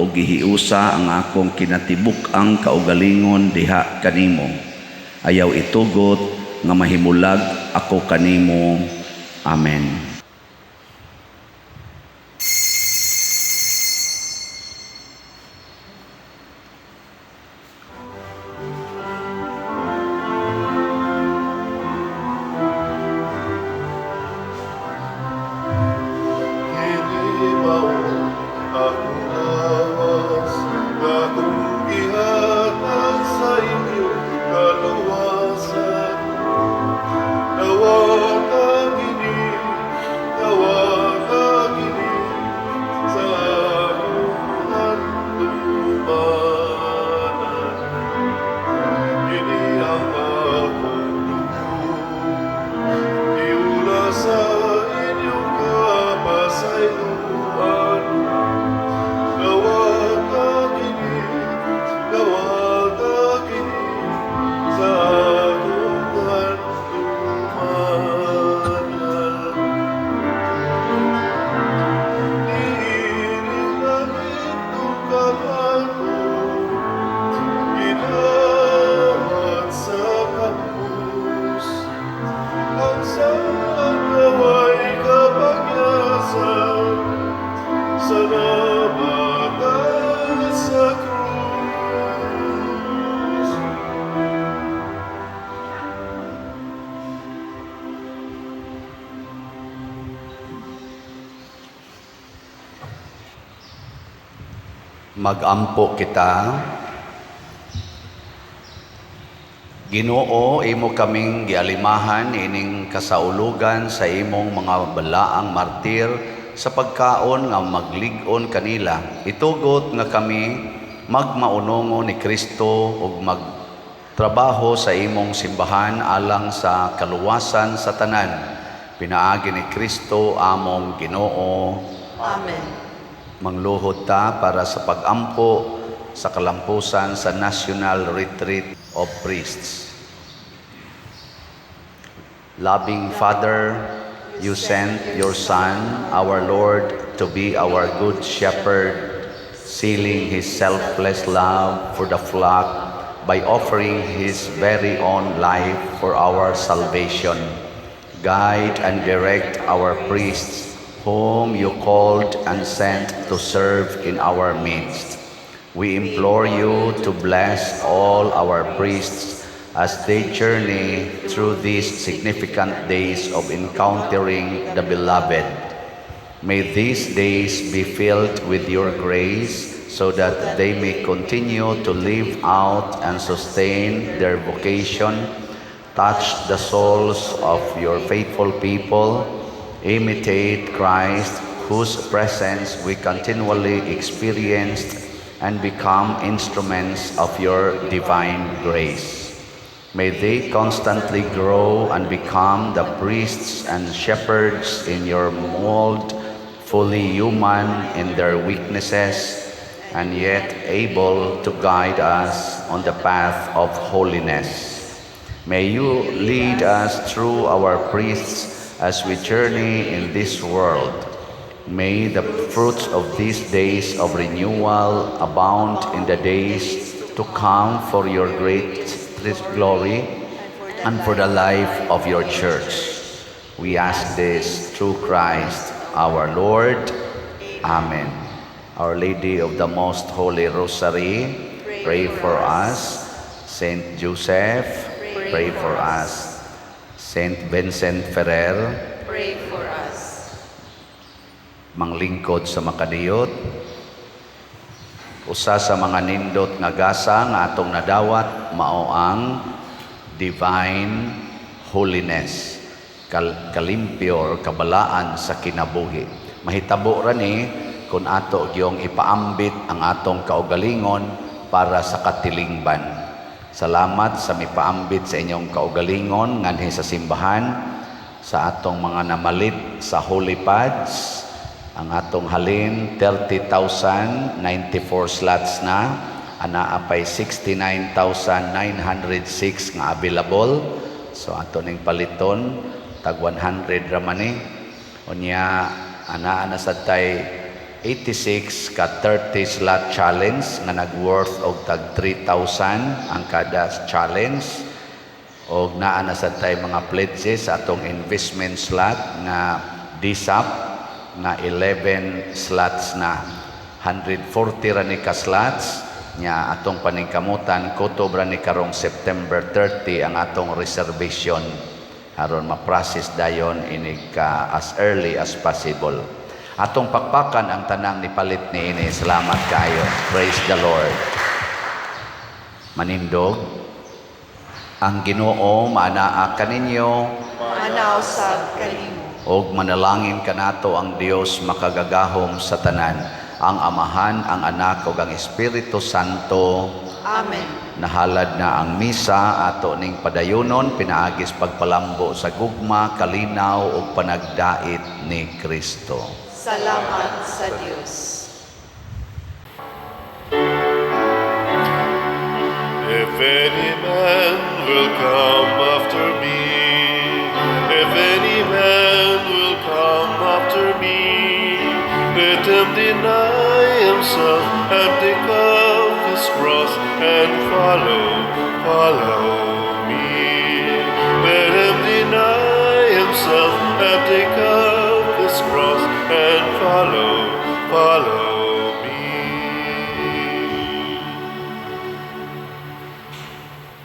o gihiusa ang akong kinatibuk-ang kaugalingon diha kanimo. Ayaw itugot nga mahimulag ako kanimo. Amen. Kini mao akong lawas nga akong gihatag sa inyong kaluwasan. Dawata kini, dawata kini sa akong handumanan. Kini ang akong dugo, giula sa inyong kapasayloan. Dawata kini, dawata kini sa akong handumanan. Niini langit ug kalan-on, gidawat sa krus. Ang saad nga way kapagyasan sa namatay sa krus. Magampo kita. Ginoo, imo kaming gialimahan ining kasaulugan sa imong mga balaang martir sa pagkaon nga maglig-on kanila. Itugot nga kami magmaunongo ni Kristo ug magtrabaho sa imong simbahan alang sa kaluwasan sa tanan. Pinaagi ni Kristo among Ginoo. Amen. Mangluhod ta para sa pagampo sa kalampusan sa National Retreat of Priests. Loving Father, you sent your Son, our Lord, to be our good shepherd, sealing his selfless love for the flock by offering his very own life for our salvation. Guide and direct our priests, whom you called and sent to serve in our midst. We implore you to bless all our priests as they journey through these significant days of encountering the Beloved. May these days be filled with your grace so that they may continue to live out and sustain their vocation, touch the souls of your faithful people, imitate Christ, whose presence we continually experienced, and become instruments of your divine grace. May they constantly grow and become the priests and shepherds in your mold, fully human in their weaknesses, and yet able to guide us on the path of holiness. May you lead us through our priests as we journey in this world. May the fruits of these days of renewal abound in the days to come for your great glory and for the life of your church. We ask this through Christ our Lord. Amen. Our Lady of the Most Holy Rosary, pray for us. Saint Joseph, pray for us. Saint Vincent Ferrer, pray for us. Manglingkod sa makadiyot. Usa sa mga nindot nga gasa nga atong nadawat mao ang divine holiness. Kalimpyo or kabalaan sa kinabuhi. Mahitabo ra ni kung ato gyung ipaambit ang atong kaugalingon para sa katilingban. Salamat sa mipaambit sa inyong kaugalingon nganhi sa simbahan, sa atong mga namalit sa Holy Pads. Ang atong halin 30,094 slots na, anaa pay 69,906 nga available. So ato ning paliton, tag 100 ra man ni. Unya anaa na sad tay 86 ka 30 slot challenge nga nag-worth og tag 3,000 ang kada challenge, og naa na sad tay mga pledges sa atong investment slot nga DSAP nga 11 slots na, 140 ra ni ka slots nya atong paningkamutan kutob ra ni karong September 30 ang atong reservation aron ma-process dayon inig ka as early as possible. Atong pakpakan ang tanang nipalit niini. Salamat kaayo. Praise the Lord. Manindog. Ang Ginoo maanaa kaninyo. Maanaa usab kanimo. Og manalangin kanato ang Dios makagagahom sa tanan, ang Amahan, ang Anak ug ang Espiritu Santo. Amen. Nahalad na ang misa, ato ning padayunon pinaagis pagpalambo sa gugma, kalinaw ug panagdait ni Kristo. Salamat sa Dios. If any man will come after me, if any man will come after me, let him deny himself and take up his cross and follow, follow me. Let him deny himself and take up his cross and follow, follow.